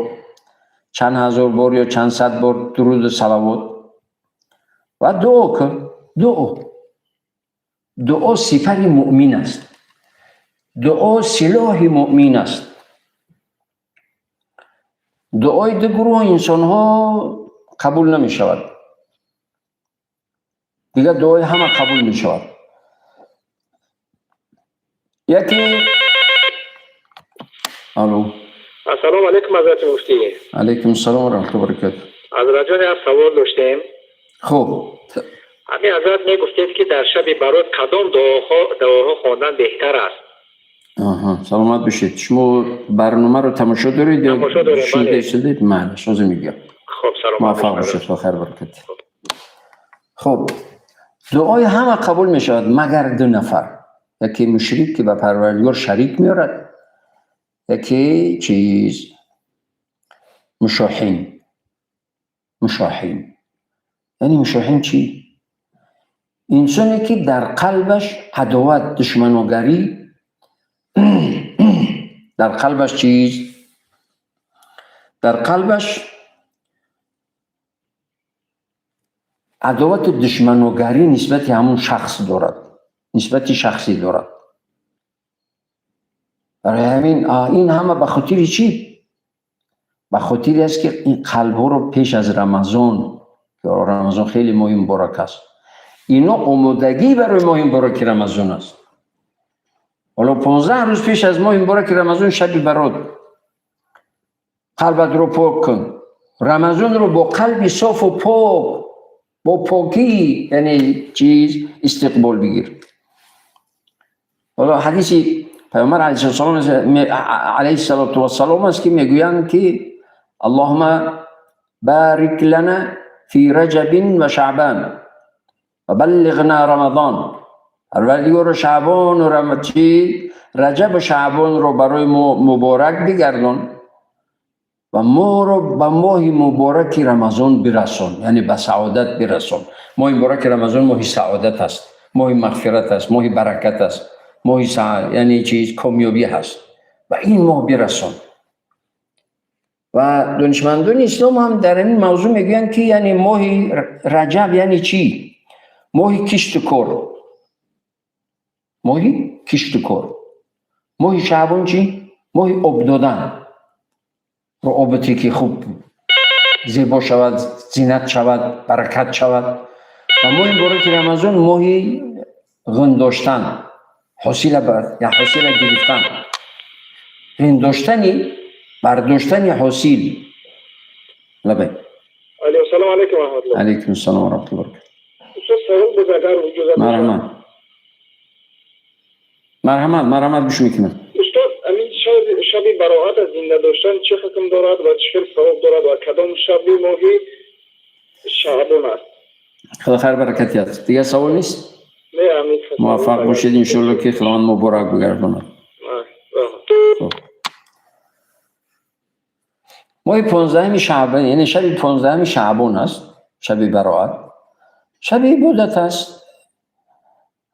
чанд ҳазор бор ё чанд сад бор дуруду салавот ва дуо кун. Дуо, дуо сипари муъмин аст, дуо силоҳи муъмин аст. Дуои ду гурӯҳ инсонҳо қабул намешавад, дигар дуои ҳама қабул мешавад. Яке, алло. Ассалому алайкум, ҳазрати муфтӣ. Алайкум ассалом ва раҳматуллоҳи баракату. Ҳазратҷон, як савол доштем. Хуб. Ҳамин, ҳазрат, мегуфтед, ки дар шаби барот кадом дуоҳо хондан беҳтар аст? Аҳа, саломат бошед. Шумо барномаро тамошо доред ё Тамошо дорем, шунида бале. истодед? Майли, ҳозир мегӯям. Хуб, саломат муваффақ бошед. Бошед, ба хайр, баракат. Хуб, дуои ҳама қабул мешавад, магар ду нафар: яке мушрик, ки ба Парвардигор шарик меорад, яке чиз, мушоҳин. Мушоҳин яъне мушоҳин чӣ? Инсоне ки дар қалбаш адоват, душманогарӣ, дар қалбаш чиз, дар қалбаш адовату душманогарӣ нисбати ҳамун шахс дорад, нисбати шахсӣ дорад. Барои ҳамин ин ҳама ба хотири чӣ? Ба хотире аст, ки ин қалбҳоро пеш аз Рамазон, ки Рамазон хеле моҳи муборак аст, ино омодагӣ барои моҳи мубораки Рамазон аст. Ҳоло 15 рӯз пеш аз моҳи мубораки Рамазон, шаби барот, қалбатро пок кун, Рамазонро бо қалби софу пок, бо покӣ, яъне чиз, истиқбол бигир. Ҳоло ҳадиси паёмбар алайҳиссалоту вассалом аст, ки мегӯянд, ки Аллоҳумма барик лана фи раҷабин ва шаъбан ва баллиғна Рамазон. Парвардигоро, Шаъбону чӣ, Раҷабу Шаъбонро барои мо муборак бигардон ва моро ба моҳи мубораки Рамазон бирасон, яъне ба саодат бирасон. Моҳи мубораки Рамазон моҳи саодат аст, моҳи мағфират аст, моҳи баракат аст, моҳи яъне чиз, комёбӣ ҳаст. Ба ин моҳ бирасон. Ва донишмандони ислом ҳам дар ин мавзӯъ мегӯянд, ки яъне моҳи Раҷаб яъне чӣ? Моҳи кишту кор, моҳи кишту кор. Моҳи Шаъбон чӣ? Моҳи об додан, оботе ки хуб зебо шавад, зинат шавад, баракат шавад. Ва моҳи мубораки Рамазон моҳи ғун доштан, ҳосила ҳосила гирифтан, ғун доштани, бардоштани ҳосил. Лабай. Алё, салом алейкум, раҳматуллоҳ. Алейкум ассалом ва раҳматуллоҳ. Устод, савол буд, агар иҷозат. Марҳамат, марҳамат, марҳамат, гӯш мекунам. Устод, ҳамин шаби бароат аз зинда доштан чӣ ҳукм дорад ва чӣ хел савоб дорад ва кадом шаби моҳи Шаъбон аст? Худо хайр баракат диҳад. Дигар савол нест? Не, ҳамин. Муваффақ бошед, иншоалло, ки Худованд муборак бигардонад. Хуб, моҳи 15-уми Шаъбон, яъне шаби 15-уми Шаъбон аст шаби бароат, шаби ибодат аст.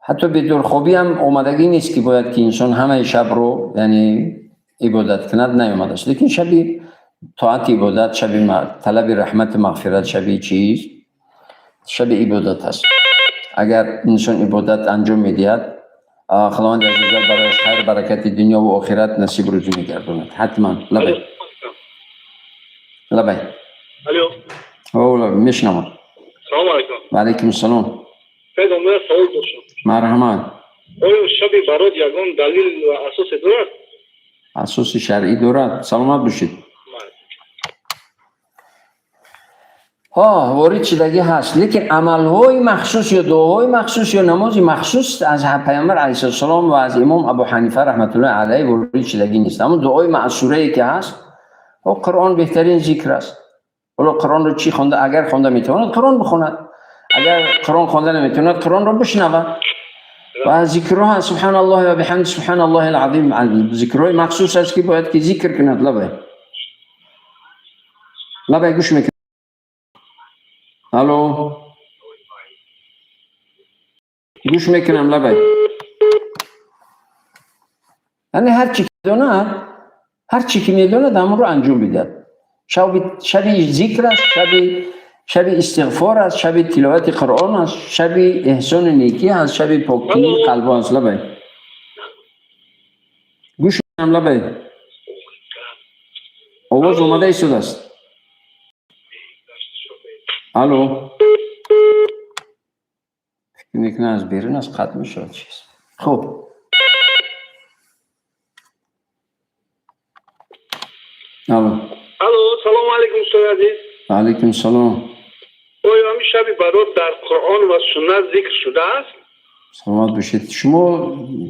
Ҳатто бедорхобӣ ҳам омадагӣ нест, ки бояд ки инсон ҳамаи шабро, яъне, ибодат кунад, наомадааст. Лекин шаби тоати, ибодат, шаби талаби раҳмату мағфират, шаби чиз, шаби ибодат аст. Агар инсон ибодат анҷом медиҳад, Худованди аззаваҷал барояш хайр, баракати дунё ва охират насиб рӯзӣ мегардонад ҳатман. Лабай, лабай. Алё. Мешунавам. Салому алейкум. Ва алайкум ассалом. Пайғамбар, савол доштам. Марҳамат. Оё шаби барот ягон далил ва асосе дорад? Асоси шаръӣ дорад. Саломат бошед. Ҳо, ворид шудагӣ ҳаст, лекин амалҳои махсус ё дуоҳои махсус ё намози махсус аз паёмбар алайҳиссалом ва аз имом Абу Ҳанифа раҳматуллоҳи алайҳ ворид шудагӣ нест. Аммо дуои маъсурае ки ҳаст, Қуръон беҳтарин зикр аст. Ҳоло Қуръонро чӣ хонда, агар хонда метавонад, Қуръон бихонад. Агар Қуръон хонда наметавонад, Қуръонро бишнавад. Ва зикрҳо ҳаст: субҳаналлоҳи ва биҳамди, субҳаналлоҳи алазим. Зикрҳои махсус аст, ки бояд ки зикр кунад. Лабай, лабай, гӯш мекунад. Алло, гӯш мекунам, лабай. Яъне ҳар чи донад, ҳар чи ки медонад, ҳамонро анҷом бидиҳад. Шаби зикр аст, шаби истиғфор аст, шаби тиловати Қуръон аст, шаби эҳсону некӣ аст, шаби покии қалбо аст. Лабай, гӯш мекунам, лабай. Овоз омада истодааст. Алло, фикр мекунам, аз берун аст, қатъ мешавад чиз. Хуб. Алло. Алло, салому алейкум, устоди азиз. Ва алейкум салом. Оё ҳамин шаби барот дар Қуръон ва суннат зикр шудааст? Саломат бошед. Шумо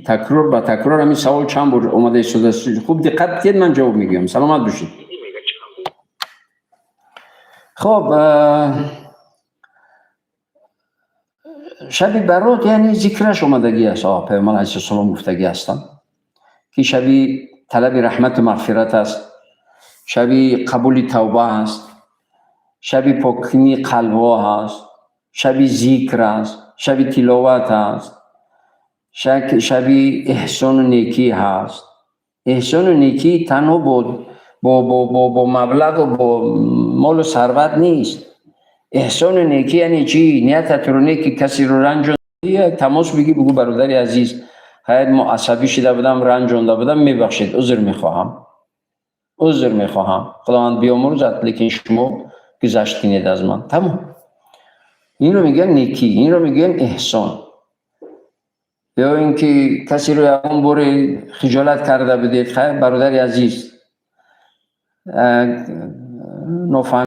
такрор ба такрор ҳамин савол чанд бор омада истодааст. Хуб диққат диҳед, ман ҷавоб мегӯям. Саломат бошед. Хуб, шаби барот, яъне, зикраш омадагӣ аст. Паёмбар алайҳиссалом гуфтагӣ ҳастанд, ки шаби талаби раҳмату мағфират аст, шаби қабули тавба аст, шаби поккунии қалбҳо ҳаст, шаби зикр аст, шаби тиловат аст, шаби эҳсону некӣ ҳаст. Эҳсону некӣ танҳо бо маблағу бо молу сарват нест. Эҳсону некӣ яъне чӣ? Ниятатро не ки касеро ранҷон, тамос бигӣ, бигӯ: «Бародари азиз, хайр, мо асабӣ шида будам, ранҷонда будам, мебахшед, узр мехоҳам, узр мехоҳам, Худованд биёмурзад, лекин шумо гузашт кунед аз ман». Тамом. Инро мегӯянд некӣ, инро мегӯянд эҳсон. Ё ин ки касеро ягон боре хиҷолат карда будед: «Хайр, бародари азиз, нофаҳмӣ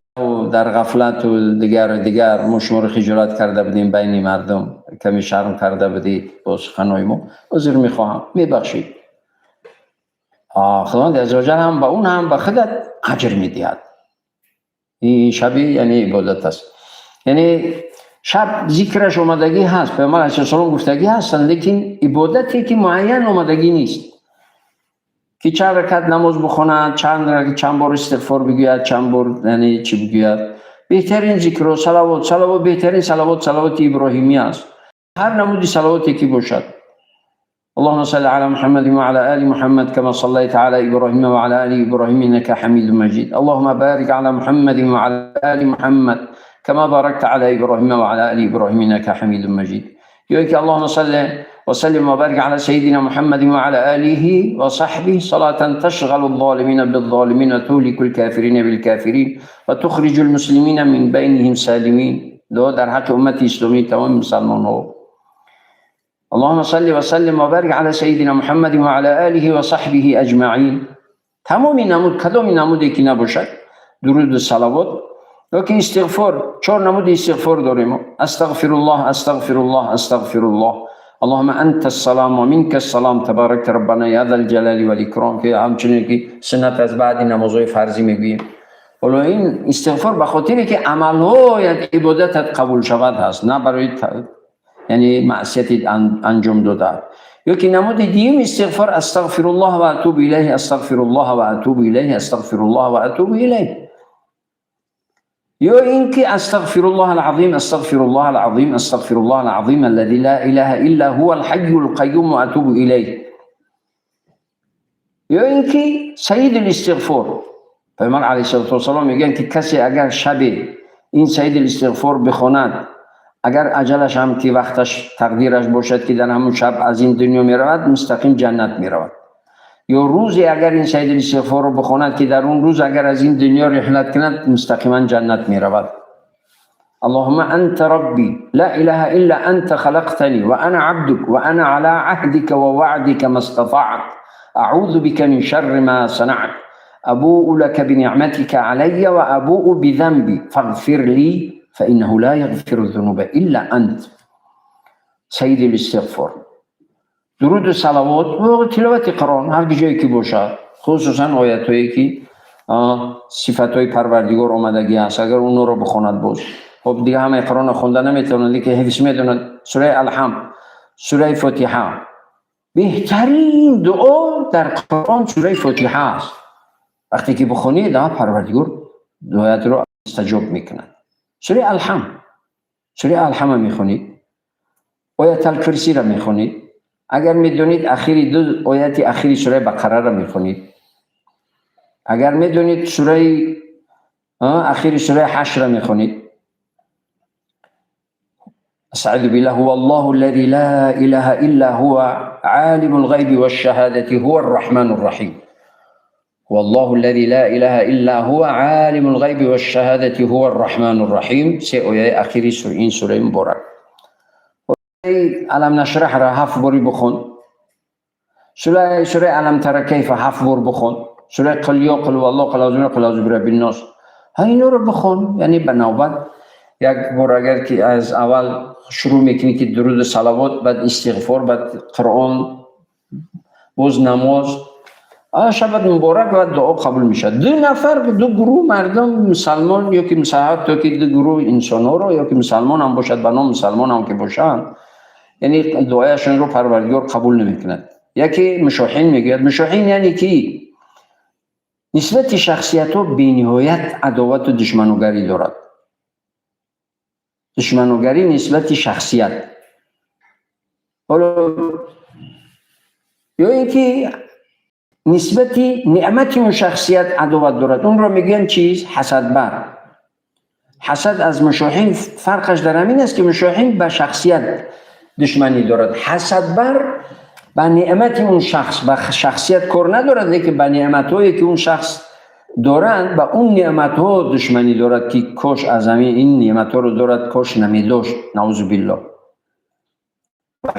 Дар ғафлату дигару дигар мо шуморо хиҷолат карда будем, байни мардум каме шарм карда будед бо суханҳои мо, узр мехоҳам, мебахшед. Худованди азза ва ҷал ҳам ба он, ҳам ба худат аҷр медиҳад. Ин шаби, яъне, ибодат аст, яъне шаб зикраш омадагӣ ҳаст, Паёмбар алайҳиссалом гуфтагӣ ҳастанд, лекин ибодате ки муайян омадагӣ нест, ки чанд ракат намоз бихонад, чанд бор истиғфор бигӯяд, чанд бор, яъне, чӣ бигӯяд. Беҳтарин зикро салавот, салавот, беҳтарин салавот салавоти иброҳимӣ аст. Ҳар намуди салавоте ки бошад: اللهم صل على محمد وعلى آل محمد كما صليت على إبراهيم وعلى آل إبراهيم إنك حميد مجيد، اللهم بارك على محمد وعلى آل محمد كما باركت على إبراهيم وعلى آل إبراهيم إنك حميد مجيد. يوك اللهم صل وسلم وبارك على سيدنا محمد وعلى آله وصحبه صلاة تشغل الظالمين بالظالمين وتهلك الكافرين بالكافرين وتخرج المسلمين من بينهم سالمين. دعا در حق امت اسلامی، تمام مسلمان ها. اللهم صل وسلم وبارك على سيدنا محمد وعلى آله وصحبه أجمعين. تمامی نمود، کدام نمودی که نباشد، درود و صلوات ё ки истиғфор. Чор намуди истиғфор дорем: أستغفر الله، أستغفر الله، أستغفر الله، اللهم أنت السلام ومنك السلام، تباركت ربنا يا ذا الجلال والإكرام، ки ҳамчунин ки суннат аз баъди намозҳои фарзӣ мегӯем. Ҳоло ин истиғфор ба хотире ки амалҳоят, ибодатат қабул шавад ҳаст, на барои, яъне, маъсияти анҷом дода. Ё ки намуди дуюм истиғфор: أستغفر الله وأتوب إليه، أستغفر الله وأتوب إليه، أستغفر الله وأتوب إليه. Ё ин ки أستغفر الله العظيم، أستغفر الله العظيم، أستغفر الله العظيم الذي لا إله إلا هو الحي القيوم وأتوب إليه. Ё ин ки سيد الاستغفار. Пайғамбар عليه الصلاة والسلام мегӯянд, ки касе агар шабе ин سيد الاستغفار бихонад, агар аҷалаш ҳам ки вақташ, тақдираш бошад, ки дар ҳамун шаб аз ин дунё меравад, мустақим ҷаннат меравад. Ё рӯзе агар ин سيد الاستغفار ро бихонад, ки дар он рӯз агар аз ин дунё риҳлат кунад, мустақиман ҷаннат меравад: اللهم أنت ربي لا إله إلا أنت، خلقتني وأنا عبدك، وأنا على عهدك ووعدك ما استطعت، أعوذ بك من شر ما صنعت، أبوء لك بنعمتك علي وأبوء بذنبي، فاغفر لي فإنه لا يغفر الذنوب إلا أنت. سيد الاستغفار. дуруду салавот ва тиловати Қуръон ҳар ҷое ки бошад, хусусан оятҳое ки сифатҳои Парвардигор омадагӣ ҳаст, агар онҳоро бихонад боз. Хоб, дига ҳамаи Қуръонро хонда наметавонад, лекин ҳифз медонад сураи Алҳамд, сураи Фотиҳа. Беҳтарин дуо дар Қуръон сураи Фотиҳа аст. Вақте ки бихонед, Парвардигор дуоятро истиҷоб мекунад. Сураи Алҳамд, сураи Алҳама мехонед, Ояталкурсиро мехонед, агар медонед, ахири ду ояти ахири сураи Бақараро мехонед, агар медонед, сураи ахири сураи Ҳашрро мехонед. أستعيذ بالله: هو الله الذي لا إله إلا هو، عالم الغيب والشهادة، هو الرحمن الرحيم. هو الله الذي لا إله إلا هو، عالم الغيب والشهادة، هو الرحمن الرحيم. се ояи ахири ин сураи муборак. Алам нашраҳра ҳафт бори бихон, сураи Алам тара кайфа ҳафт бор бихон, сураи Қул ё, Қул валлоҳ, Қул аъузу, Қул аъузу бираббин нос, ҳа, инҳоро бихон, яъне ба навбат. Як бор агар ки аз аввал шурӯъ мекунӣ, ки дуруду салавот, баъд истиғфор, баъд Қуръон, боз намоз, шабат муборак ва дуо қабул мешавад. Ду нафар, ду гурӯҳ мардум, мусалмон ё ки ҳатто ки ду гурӯҳ инсонҳоро, ё ки мусалмон ҳам бошад, ба ном мусалмон ҳам ки бошанд, яъне дуояшонро Парвардигор қабул намекунад. Яке мушоҳин мегӯяд. Мушоҳин яъне ки нисбати шахсиятҳо бениҳоят адовату душманугарӣ дорад, душманугарӣ нисбати шахсият. Ҳоло ё ин ки нисбати неъмати он шахсият адоват дорад, онро мегӯянд чиз? Ҳасадбар. Ҳасад аз мушоҳин фарқаш дар ҳамин аст, ки мушоҳин ба шахсият душманӣ дорад, ҳасадбар ба неъмати он шахс, ба шахсият кор надорад, лекин ба неъматҳое ки он шахс доранд, ба он неъматҳо душманӣ дорад, ки кош аз ҳамин ин неъматҳоро дорад, кош намедошт, наузу биллоҳ.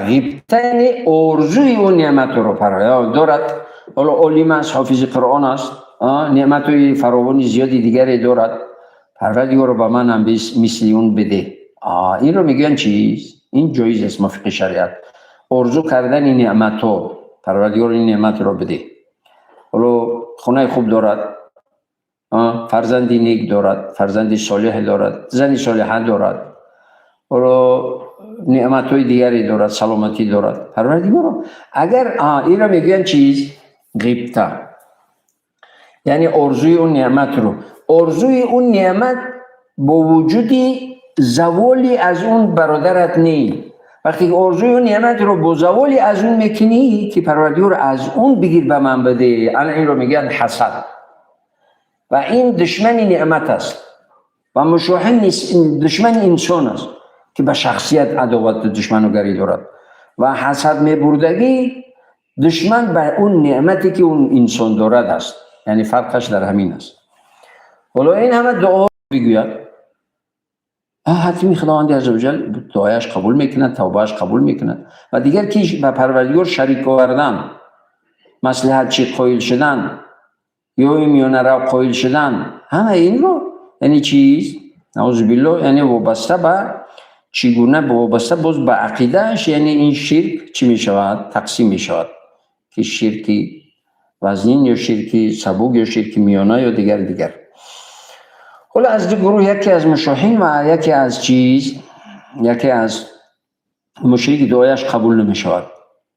Ғибта, яъне орзуи он неъматҳоро дорад. Ҳоло олим аст, ҳофизи Қуръон аст, неъматҳои фаровони зиёди дигаре дорад. Парвардигоро, ба ман ҳам мисли он бидеҳ. Инро мегӯянд чиз? Ин ҷоиз аст мувофиқи шариат. Орзу кардани неъматҳо, Парвардигор, ин неъматро бидеҳ. Ҳоло хонаи хуб дорад, фарзанди нек дорад, фарзанди солеҳ дорад, зани солиҳа дорад, ҳоло неъматҳои дигаре дорад, саломатӣ дорад. Парвардигоро, агар инро мегӯянд чиз? Ғибта, яъне орзуи он неъматро, орзуи он неъмат бо вуҷуди заволи аз он бародарат не. Вақте ки орзуи он неъматро бо заволи аз он мекунӣ, ки Парвардигор, аз он бигир, ба ман баде, ана инро мегӯянд ҳасад ва ин душмани неъмат аст ва мушоҳин душмани инсон аст, ки ба шахсият адовату душманугарӣ дорад ва ҳасад мебурдагӣ душман ба он неъмате, ки он инсон дорад, аст. Яъне фарқаш дар ҳамин аст. Ҳоло ин ҳама дуо бигӯяд, ҳатми Худованди аззаваҷал дуояш қабул мекунад, тавбааш қабул мекунад. Ва дигар ки ба Парвардигор шарик овардан, маслиҳатчӣ қоил шудан ё миёнарав қоил шудан, ҳама инро яъне чиз, наузу биллоҳ, яъне вобаста ба чӣ гуна, вобаста боз ба ақидааш, яъне ин ширк чӣ мешавад? Тақсим мешавад, ки ширки вазнин ё ширки сабук ё ширки миёна ё дигар дигар. Ҳоло аз ду гурӯҳ, яке аз мушоҳин ва яке аз чиз, яке аз мушрик, дуояш қабул намешавад.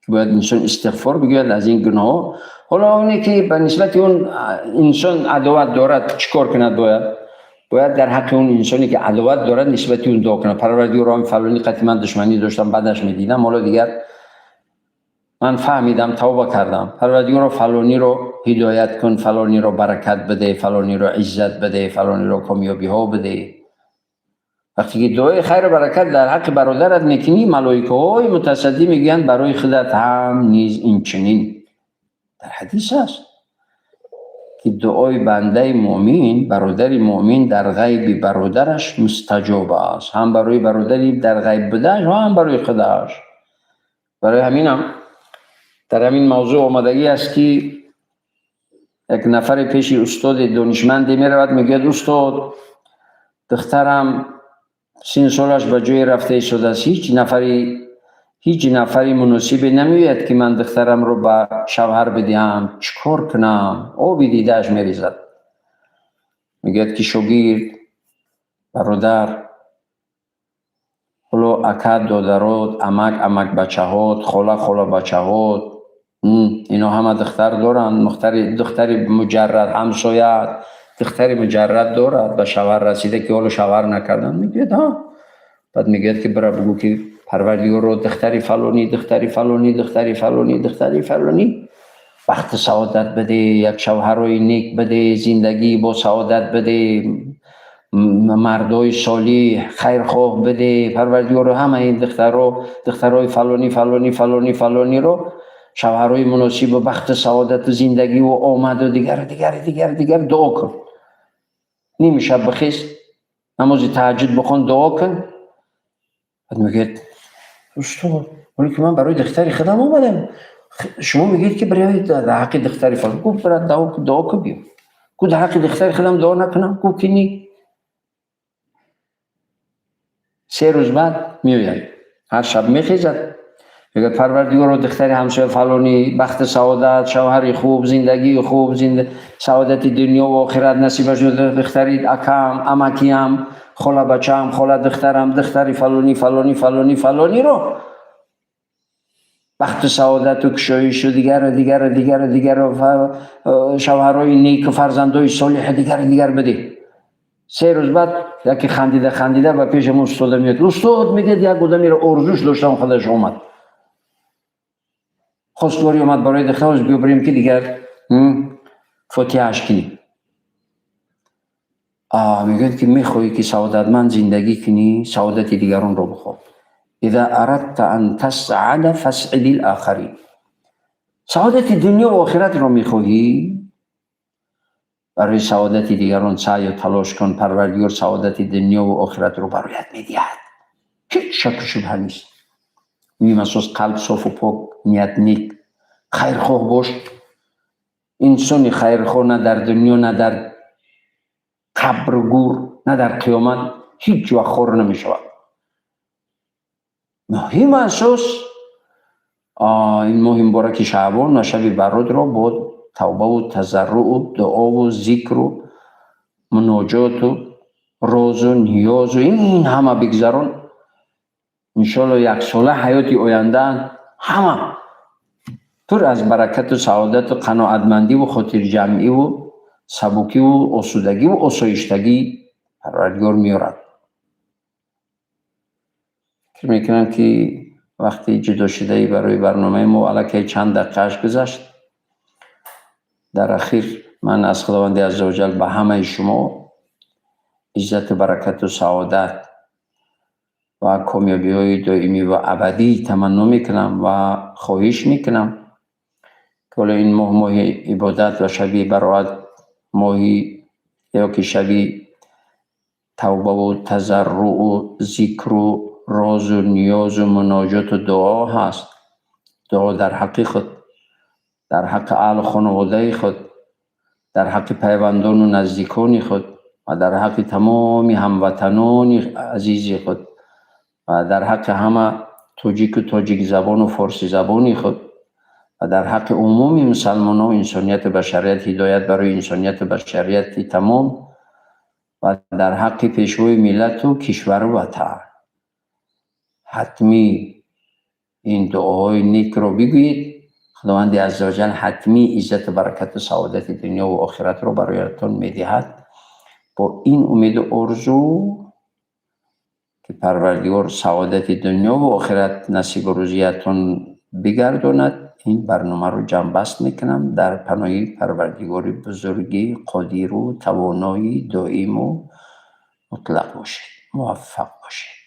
Бояд инсон истиғфор бигӯяд аз ин гуноҳҳо. Ҳоло оне ки ба нисбати он инсон адоват дорад, чӣ кор кунад бояд? Бояд дар ҳаққи он инсоне, ки адоват дорад, нисбати он дуо кунад: Парвардигоро, фалони қати ман душманӣ доштам, бадаш медидам, ҳоло дигар ман фаҳмидам, тавба кардам. Парвардигоро, фалониро ҳидоят кун, фалониро баракат биде, фалониро иззат биде, фалониро комёбиҳо биде. Вақте ки дуои хайру баракат дар ҳаққи бародарат мекунӣ, малоикаҳои мутасаддӣ мегӯянд: барои худат ҳам низ инчунин. Дар ҳадис аст, ки дуои бандаи муъмин, бародари муъмин дар ғайби бародараш мустаҷоб аст, ҳам барои бародари дар ғайб будааш ва ҳам барои худаш. Барои ҳаминам дар ҳамин мавзӯъ омадагӣ аст, ки як нафаре пеши устоди донишманде меравад, мегӯяд: устод, духтарам син солаш ба ҷое рафта истодааст, ҳеҷ нафари муносибе намеояд, ки ман духтарамро ба шавҳар бидиҳам. Чӣ кор кунам? Оби дидааш мерезад. Мегӯяд, ки шогирд, бародар, ҳоло ака, додарот, амак, амакбачаҳот, хола, холабачаҳот, ино ҳама духтар доранд. Духтари муҷаррад, ҳамсояат духтари муҷаррад дорад, ба шавҳар расида, ки ҳоло шавҳар накарданд? Мегӯяд: ҳа. Баъд мегӯяд, ки бира бугӯ, ки Парвардигоро, духтари фалонӣ, духтари фалонӣ, духтари фалонӣ, духтари фалонӣ бахти саодат биде, як шавҳарои нек биде, зиндагӣ бо саодат биде, мардои солиҳ, хайрхоҳ биде. Парвардигоро, ҳамаи ин духтаро, духтарои фалонӣ, фалонӣ, фалонӣ, фалониро шавҳарои муносибу бахти саодату зиндагиву омаду дигару дигару дигар дигар дуо кун. Ними шаб бихез, намози таҳаҷҷуд бихон, дуо кун. Баъд мегӯяд: устод, ҳоле ки ман барои духтари худам омадам, шумо мегӯед, ки биравед дар ҳаққи духтари фалон. Гуфт: бира, дуо кун, биё. Гуфт: дар ҳаққи духтари худам дуо накунам? Гуфт, ки ни. 3 рӯз баъд меояд, ҳар шаб мехезад, мегӯяд: Парвардигоро, духтари ҳамсоя фалонӣ бахти саодат, шавҳари хуб, зиндагии хуб, саодати дунё ва охират насибаш. Духтари акам, амакиям, хола бачаам, хола духтарам, духтари фалонӣ, фалонӣ, фалонӣ, фалониро бахту саодату кушоишу дигару дигару дигару дигару, шавҳарои неку фарзандои солиҳу дигару дигар бидеҳ. 3 рӯз баъд яке хандида хандида ба пешам устода меояд. Устод, мегӯяд, як одамеро орзуш доштам, худаш омад, хостгорӣ омад барои духтараш. Биё бирем, ки дигар фотиҳааш кунем. Мегӯяд, ки мехоҳӣ, ки саодатманд зиндагӣ кунӣ, саодати дигаронро бихоҳ. إذا أردت أن تسعد فأسعد الآخرين. Саодати дунё ва охиратро мехоҳӣ, барои саодати дигарон саъю талош кун. Парвардигор саодати дунё ва охиратро бароят медиҳад, ҳеҷ шаку шубҳа нест. Муҳим асос қалб софу пок, ният нек, хайрхоҳ бош. Инсони хайрхоҳ на дар дунё, на дар қабру гур. на дар қиёмат ҳеҷ вақт хор намешавад. Муҳим, асос, ин моҳи мубораки Шаъбон ва шаби Баротро бо тавбаву тазарруъу дуову зикру муноҷоту розу ниёзу ин ҳама бигзарон. Иншоалло, яксола ҳаёти оянда ҳама пур аз баракату саодату қаноатмандиву хотирҷамъиву сабукиву осудагиву осоиштагӣ Парвардигор меорад. Фикр мекунам, ки вақти ҷудошудаи барои барномаи мо аллакай чанд дақиқааш гузашт. Дар ахир ман аз Худованди аззаваҷал ба ҳамаи шумо иззату баракату саодат ва комёбиҳои доимӣ ва абадӣ таманно мекунам ва хоҳиш мекунам, ки ҳоло ин моҳ моҳи ибодат ва шаби Бароат, моҳи ё ки шаби тавбаву тазарруъу зикру розу ниёзу муноҷоту дуо ҳаст. Дуо дар ҳаққи худ, дар ҳаққи аҳлу хонаводаи худ, дар ҳаққи пайвандону наздикони худ ва дар ҳаққи тамоми ҳамватанони азизи худ ва дар ҳаққи ҳама тоҷику тоҷикзабону форсизабони худ ва дар ҳаққи умуми мусалмонҳо, инсонияту башарият, ҳидоят барои инсонияту башарияти тамом ва дар ҳаққи пешвои миллату кишвару ватан. Ҳатмӣ ин дуоҳои некро бигӯед. Худованди аззаваҷал ҳатмӣ иззату баракату саодати дунёву охиратро бароятон медиҳад. Бо ин умеду орзу, ки Парвардигор саодати дунёву охират насибу рӯзиятон бигардонад, ин барномаро ҷамъбаст мекунам. Дар паноҳи Парвардигори бузурги қодиру тавонои доиму мутлақ бошед, муваффақ бошед.